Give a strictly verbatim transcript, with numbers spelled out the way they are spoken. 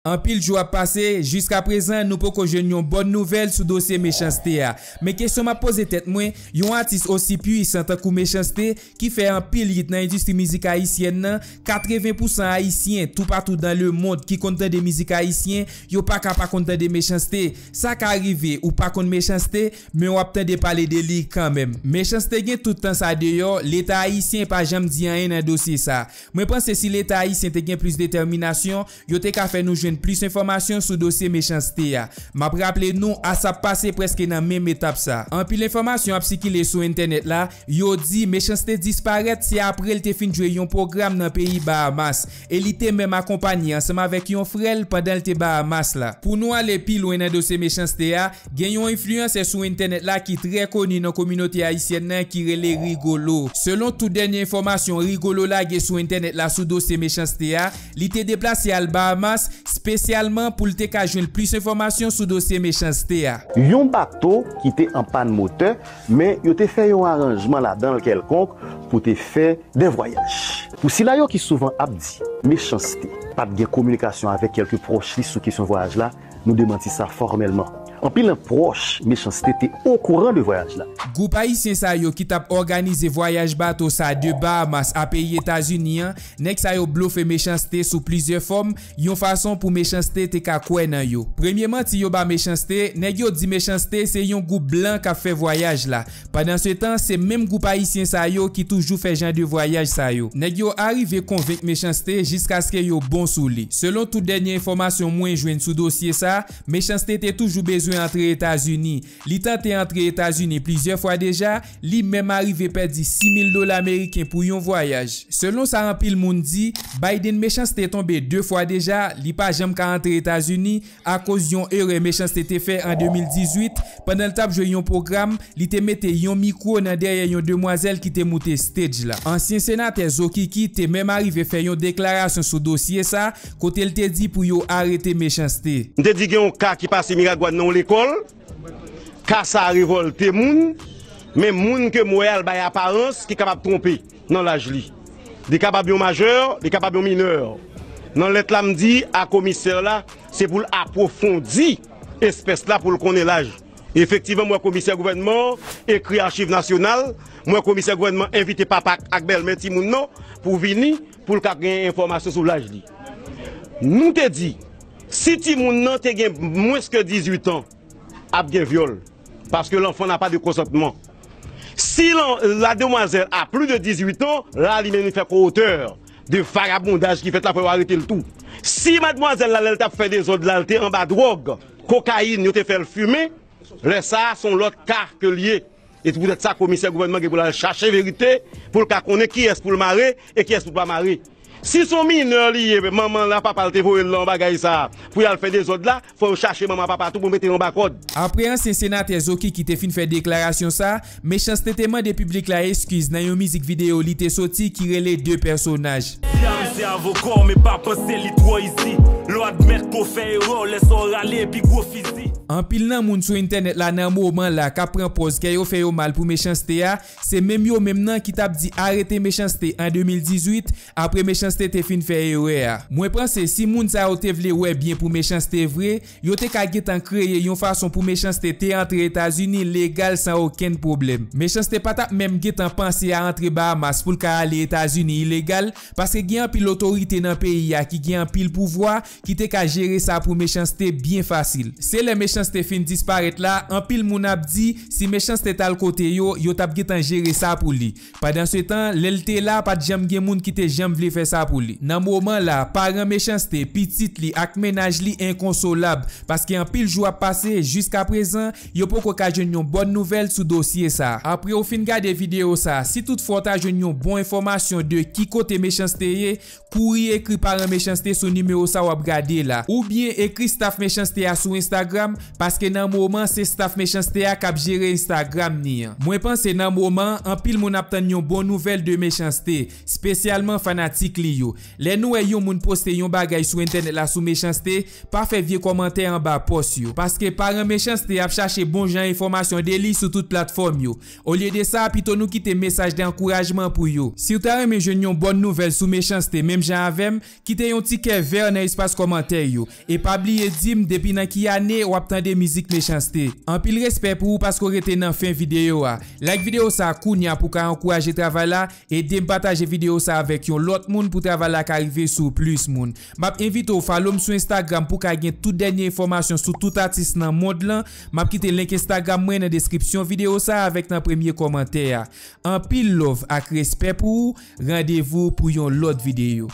Anpil jou ap pase, jiskaprezan nou poko jwenn yon bòn nouvèl sou dosye Mechans-T a. Men kesyon m ap poze tèt mwen, yon atis osi pwisan tankou Mechans-T, ki fè anpil yit nan endistri mizik ayisyèn nan, katreven pousan Ayisyen toupatou dans le monde ki konn tande mizik ayisyen, yo pa ka pa konn tande Mechans-T. Sa ka rive ou pa konn Mechans-T, men w ap tande pale de li kanmenm. Mechans-T gen tout tan sa deyò, Leta ayisyen pa janm di anyen nan dosye sa. Mwen panse si Leta ayisyen te gen plis detèminasyon, yo te ka fè nou jwenn plis enfòmasyon sou dosye Mechans-T a. M ap raple nou, ASAP pase prèske nan menm etap sa. Anpil enfòmasyon ap sikile sou entènèt la, yo di Mechans-T disparèt, se apre l te fin jwe yon pwogram nan peyi Bahamas, e li te menm akonpanye ansanm avèk yon frè l pandan l te Bahamas la. Pou nou ale pi lwen nan dosye Mechans-T a, gen yon enfliyansè sou entènèt la ki trè koni nan kominote ayisyèn nan ki rele Rigolo. Selon tout dènye enfòmasyon Rigolo lage sou entènèt la sou dosye Mechans-T a, li te deplase al Bahamas espesyalman pou l te ka jwenn plis enfòmasyon sou dosye Mechans-T a. Yon bato ki te an pàn motè, men yo te fè yon aranjman ladan l kèlkonk pou te fè de vwayaj. Pou sila yo ki souvan ap di Mechans-T pa t gen kominikasyon avèk kèlke pwòch li sou kesyon vwayaj la, nou demanti sa fòmèlman. Anpil nan pwòch Mechans-T te okouran de vwayaj la. Gwoup ayisyen sa yo ki t ap òganize vwayaj bato sa de Bahamas a peyi Etazini an, nèg sa yo blofe Mechans-T sou plizyè fòm, yon fason pou Mechans-T te ka kwè nan yo. Premye manti yo ba Mechans-T, nèg yo di Mechans-T se yon gwoup blan k ap fè vwayaj la. Pandansetan, se menm gwoup ayisyen sa yo ki toujou fè jan de vwayaj sa yo. Nèg yo arive konvenk Mechans-T jiskaske yo bon sou li. Selon tout dènye enfòmasyon mwen jwenn sou dosye sa, Mechans-T te toujou bezwen antre Etazini. Li tante antre Etazini plizyè fwa deja, li menm arive pèdi sis mil dola meriken pou yon vwayaj. Selon sa anpil moun di, Biden Mechans-T tonbe de fwa deja, li pa janm ka antre Etazini, akoz yon erè Mechans-T te fè an de mil dizuit, pandan l t ap jwe yon pwogram, li te mete yon mikwo nan dèyè yon demwazèl ki te moute stage la. Ansyen senatè Zo Kiki te menm arive fè yon deklarasyon sou dosye sa, kote l te di pou yo arete Mechans-T. M te di gen yon ka ki pase Miragwàn nan yon lekòl, ka sa a revòlte moun, men moun ke m wè a l bay aparans ki kapab twonpe nan laj li. Li kapab yon majè, li kapab yon minè. Nan lèt la m di a komisè la, se pou l apwofondi espès la pou l konnen laj. Efektivman, m wè komisè gouvènman an ekri Achiv Nasyonal, m wè komisè gouvènman envite papa ak bèlmè timoun nan pou vini, pou l ka gen enfòmasyon sou laj li. Nou te di, si timoun nan te gen mwens ke dizuit an, ap gen vyòl, paske l'enfant n'a pas de consentement. Si la, la demoiselle a plus de dix-huit ans, la li menm li fè co-auteur de vagabondaj ki fèt la, fò yo arete l tou. Si madmwazèl la, lè l t ap fè dezòd la, l te anba dwòg, kokayin, yo te fè l fimen, lè sa a, se yon lòt ka ke l ye. E se poutèt sa, komisè gouvènman gen pou l al chache verite, pou l ka konnen kiyès pou l mare e kiyès pou l pa mare. Si se yon minè li ye, manman l ak papa l te voye l nan bagay sa a pou y al fè dezòd la, fò yo chache manman ak papa a tou pou mete yo anba kòd. Apre ansyen senatè Zo Kiki te fin fè deklarasyon sa, Mechans-T te mande piblik la eskiz nan yon mizik videyo li te soti ki rele De Pèsonaj. Dam se avoka w, men pa panse li twò izi. Lè w admèt ke w fè erè, lè sa w rale epi gwo fizi. Anpil nan moun sou entènèt la nan moman la k ap pran pòz kè yo fè yo mal pou Mechans-T a, se menm yo menm nan ki t ap di arete Mechans-T an de mil dizuit, apre Mechans-T te fin fè erè a. Mwen panse si moun sa yo te vle wè byen pou Mechans-T vre, yo te ka gentan kreye yon fason pou Mechans-T te antre Etazini legal san okenn pwoblèm. Mechans-T pa t ap menm gentan panse a antre Bahamas pou l ka ale Etazini ilegal, paske gen anpil otorite nan peyi a ki gen anpil pouvwa ki te ka jere sa pou Mechans-T byen fasil. Se lè Mechans-T fin disparèt la, anpil moun ap di si Mechans-T t al kote yo, yo t ap gentan jere sa pou li. Pandansetan, lè l te la, pa t janm gen moun ki te janm vle fè sa pou li. Nan moman la, paran Mechans-T, pitit li ak mennaj li enkonsolab, paske anpil jou ap pase, jiskaprezan, yo poko ka jwenn yon bòn nouvèl sou dosye sa. Apre w fin gade videyo sa, si toutfwa w ta jwenn yon bon enfòmasyon de ki kote Mechans-T ye, kouri ekri paran Mechans-T sou nimewo sa w ap gade la, oubyen ekri staff Mechans-T a sou Instagram, paske nan moman se staff Mechans-T a k ap jere Instagram ni an. Mwen panse nan moman an, anpil moun ap tann yon bon nouvèl de Mechans-T, spesyalman fanatik li yo. Lè nou wè yon moun poste yon bagay sou entènèt la sou Mechans-T, pa fè vye kòmantè anba pòs yo, paske paran Mechans-T ap chache bon jan enfòmasyon de li sou tout platfòm yo. Olye de sa, pito nou kite mesaj de ankourajman pou yo. Si w ta renmen jwenn yon bòn nouvèl sou Mechans-T, menm jan avè m, kite yon ti kè vè nan espas kòmantè yo. E pa bliye di m depi nan ki ane w ap tande mizik Mechanste. Anpil respè pou ou paske w rete nan fen videyo a. Like videyo sa a kounya pou w ka ankouraje travay la, ede m pataje videyo sa a avèk yon lòt moun pou travay la ka rive sou plis moun. M ap envite w follow m sou Instagram pou w ka gen tout dènye enfòmasyon sou tout atis nan mond lan. M ap kite link Instagram mwen nan deskripsyon videyo sa a avèk nan premye kòmantè a. Anpil love ak respè pou ou. Randevou pou yon lòt videyo.